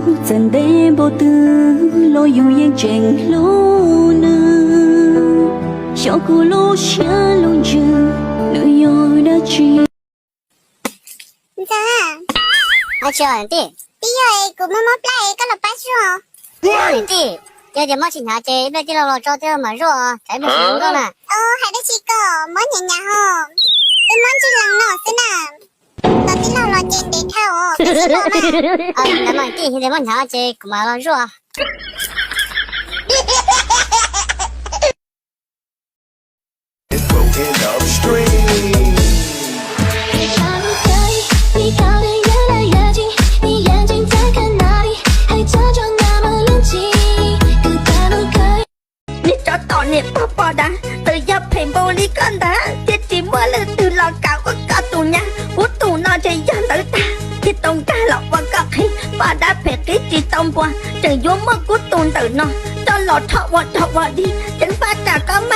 Txawm ntev npaum twg los yus yeej tseem hlub nws, xyov kuv lub siab lub ntsws nws yog dab tsi. Ntxawg, tij, tij yog kuv muaj mob plab es koj los pab zuaj. Tij, yog tias mob tsis hnyav ces ib pliag tij laug los tso tij laug mam zuaj, tsam ib pliag tsis zoo nkauj na. Hais dab tsi ko, mob hnyav hnyav ho, wb mob ntsij lees no xwb na. Tos tij laug los ces ntev dhau os, peb sib los na. Ntawd mas tij, yog tias mob hnyav ces kuv mam los zuaj. Niag tsov tom niam pog pos dav, txawm yog phem npaum li koj ntawd thiaj tsis muaj leej twg los kam ua koj tus nyab. Kuv tus no ntshe yog ntawd tag, thiaj tau nkag los ua koj qhev. Poj dab phem qib tsis tau npua, tseem yuav muab kuv tus ntawm no coj los rho ua rog ua dig. Ceev faj tsam koj mag